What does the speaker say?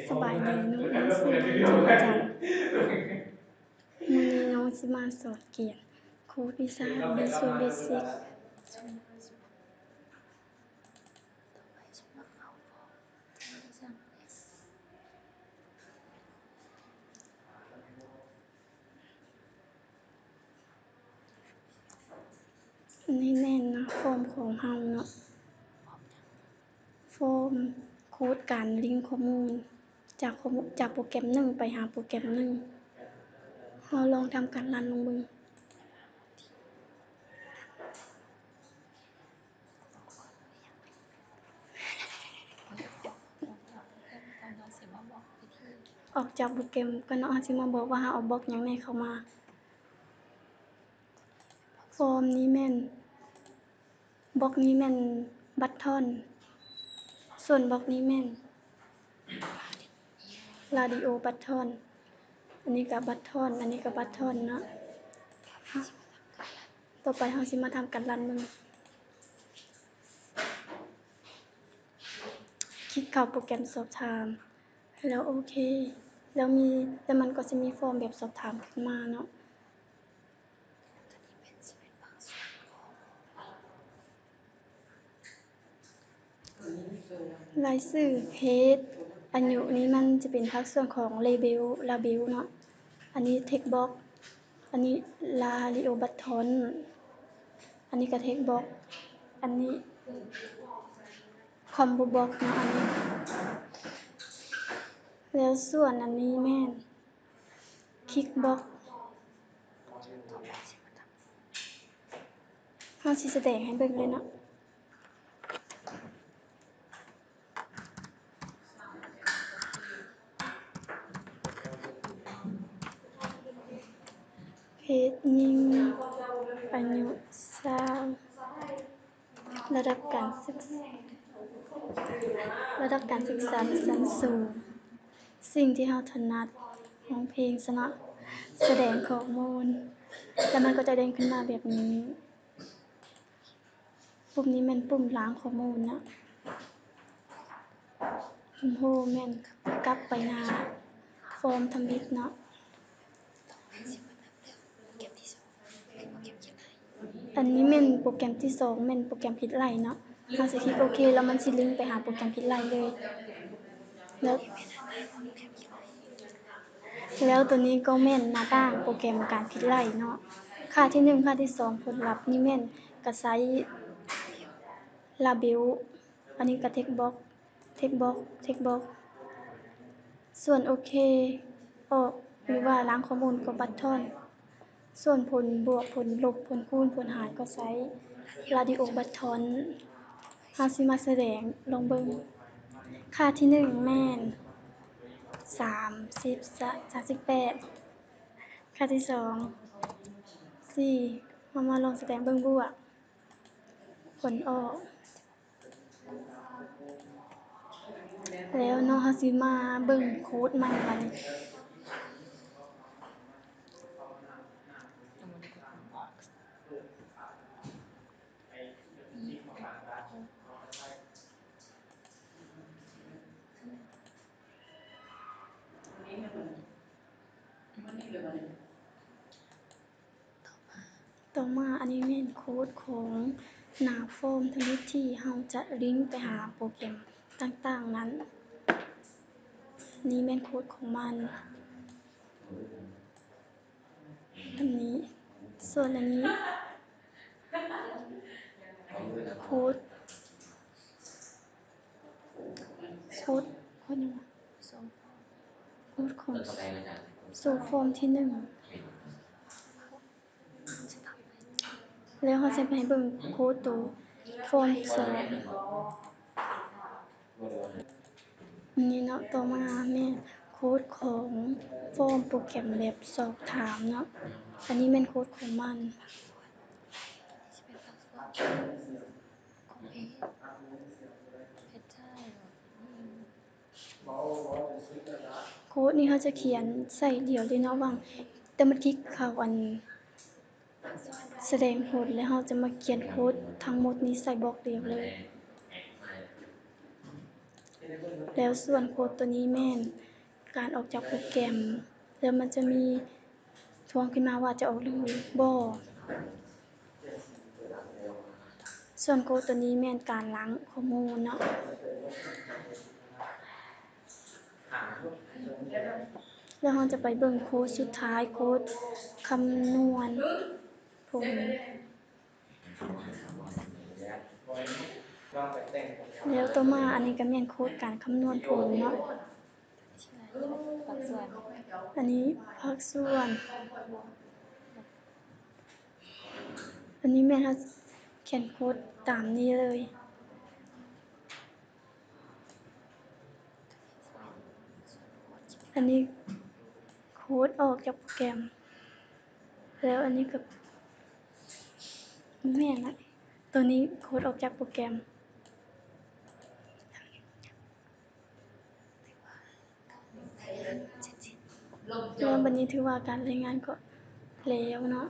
ສະບາຍດີເນາະ, ນ້ອງຊື່ນ້ອງຈິວຈັນ. ມື້ນີ້ນ້ອງຊິມາສອນກຽນໂຄດວິຊາ Visual Basic. ອັນນີ້ແມ່ນໜ້າຟອມຂອງເຮົາເນາະ, ຟອມໂຄດການລິງຂໍ້ມູນຈາກຂໍ້ມູນ ຈາກໂປຣແກຣມໜຶ່ງໄປຫາໂປຣແກຣມໜຶ່ງ. ເຮົາລອງທຳການລັນລອງເບິ່ງ. ອອກຈາກໂປຣແກຣມກ່ອນເນາະ, ເຮົາຊິມາບອກວ່າເຮົາເອົາບລັອກຫຍັງແດ່ເຂົ້າມາ. ຟອມນີ້ແມ່ນ ບລັອກນີ້ແມ່ນບັດທອນ, ສ່ວນບລັອກນີ້ແມ່ນລາດິໂອບັດທອນ. ອັນນີ້ກະບັດທອນ, ອັນນີ້ກະບັດທອນເນາະ. ຕໍ່ໄປເຮົາຊິມາທຳການລັນເບິ່ງ. ຄລິກເຂົ້າໂປຣແກຣມສອບຖາມ ແລ້ວໂອເຄ ແລ້ວມີ ແລ້ວມັນກໍຊິມີຟອມແບບສອບຖາມຂຶ້ນມາເນາະ. ລາຍຊື່ເພຈ ອາຍຸນີ້ມັນຈະເປັນພາກສ່ວນຂອງເລເບວ ລາເບວເນາະ. ອັນນີ້ເທັກບລັອກ ອັນນີ້ລາດິໂອບັດທອນ ອັນນີ້ກະເທັກບລັອກ ອັນນີ້ຄອມໂບບລັອກເນາະ ອັນນີ້. ແລ້ວສ່ວນອັນນີ້ແມ່ນຄິກບລັອກ. ເຮົາຊິສະແດງໃຫ້ເບິ່ງເລີຍເນາະ. ເພດຍິງ ອາຍຸຊາວ ລະດັບການສຶກ ລະດັບການສຶກສາຊັ້ນສູງ, ສິ່ງທີ່ເຮົາຖະໜັດ ຮ້ອງເພງຊະເນາະ. ສະແດງຂໍ້ມູນ ແລ້ວມັນກໍຈະເດັ່ງຂຶ້ນມາແບບນີ້. ປຸ່ມນີ້ແມ່ນປຸ່ມລ້າງຂໍ້ມູນເນາະ, ປຸ່ມໂຮມແມ່ນກັບໄປໜ້າຟອມທຳອິດເນາະ. ອັນນີ້ແມ່ນໂປຣແກຣມທີສອງ ແມ່ນໂປຣແກຣມຄິດໄລ່ເນາະ. ເຮົາຊິຄລິກໂອເຄ ແລ້ວມັນຊິລິງໄປຫາໂປຣແກຣມຄິດໄລ່ເລີຍ. ແລ້ວ ແລ້ວໂຕນີ້ກໍແມ່ນໜ້າຕ່າງໂປຣແກຣມການຄິດໄລ່ເນາະ. ຄ່າທີໜຶ່ງ ຄ່າທີສອງ ຜົນລັບນີ້ແມ່ນກະໃຊ້ລາເບວ, ອັນນີ້ກະເທັກບລັອກ ເທັກບລັອກ ເທັກບລັອກ. ສ່ວນໂອເຄອອກ ຫຼືວ່າລ້າງຂໍ້ມູນກໍບັດທອນ. ສ່ວນຜົນບວກ ຜົນລົບ ຜົນຄູນ ຜົນຫານ ກໍໃຊ້ລາດິໂອບັດທອນ. ເຮົາຊິມາສະແດງລອງເບິ່ງ. ຄ່າທີໜຶ່ງແມ່ນສາມສິບ ສາມສິບແປດ. ຄ່າທີສອງ ສີ່. ເຮົາມາລອງສະແດງເບິ່ງບວກ ຜົນອອກ. ແລ້ວເນາະ ເຮົາຊິມາເບິ່ງໂຄດໃໝ່ບາດນີ້. ຕໍ່ມາ ອັນນີ້ແມ່ນໂຄດຂອງໜ້າຟອມທຳອິດທີ່ເຮົາຈະລິງໄປຫາໂປຣແກຣມຕ່າງໆນັ້ນ. ນີ້ແມ່ນໂຄດຂອງມັນ ອັນນີ້. ສ່ວນອັນນີ້ ໂຄດ ໂຄດ ໂຄດຫຍັງວະ? ໂຄດຂອງໂຊຟອມທີໜຶ່ງ. ແລ້ວເຮົາຈະໄປເບິ່ງໂຄດໂຕຟອມສອງ. ນີ້ເນາະ ຕໍ່ມາແມ່ນໂຄດຂອງຟອມໂປຣແກຣມແບບສອບຖາມເນາະ. ອັນນີ້ແມ່ນໂຄດຂອງມັນ. ໂຄດນີ້ເຮົາຈະຂຽນໃສ່ດຽວເລີຍເນາະ ຫວ່າງ ແຕ່ມັນຄລິກເຂົ້າອັນ ສະແດງຜົນ ແລ້ວເຮົາຈະມາຂຽນໂຄດທັງໝົດນີ້ໃສ່ບລັອກດຽວເລີຍ. ແລ້ວສ່ວນໂຄດຕົວນີ້ແມ່ນການອອກຈາກໂປຣແກຣມ ແລ້ວມັນຈະມີທວງຂຶ້ນມາວ່າຈະອອກຫຼືບໍ່. ສ່ວນໂຄດຕົວນີ້ແມ່ນການລ້າງຂໍ້ມູນເນາະ. ແລ້ວເຮົາຈະໄປເບິ່ງໂຄດສຸດທ້າຍ, ໂຄດຄຳນວນຜົນ. ແລ້ວຕໍ່ມາອັນນີ້ກໍແມ່ນໂຄດການຄຳນວນຜົນເນາະ. ອັນນີ້ພາກສ່ວນ. ອັນນີ້ແມ່ນເຮົາຂຽນໂຄດຕາມນີ້ເລີຍ. ອັນນີ້ໂຄດອອກຈາກໂປຣແກຣມ. ແລ້ວອັນນີ້ກໍແມ່ນລະ. ຕົວນີ້ໂຄດອອກຈາກໂປຣແກຣມ. ແລ້ວບັດນີ້ຖືວ່າການລາຍງານກໍແລ້ວເນາະ.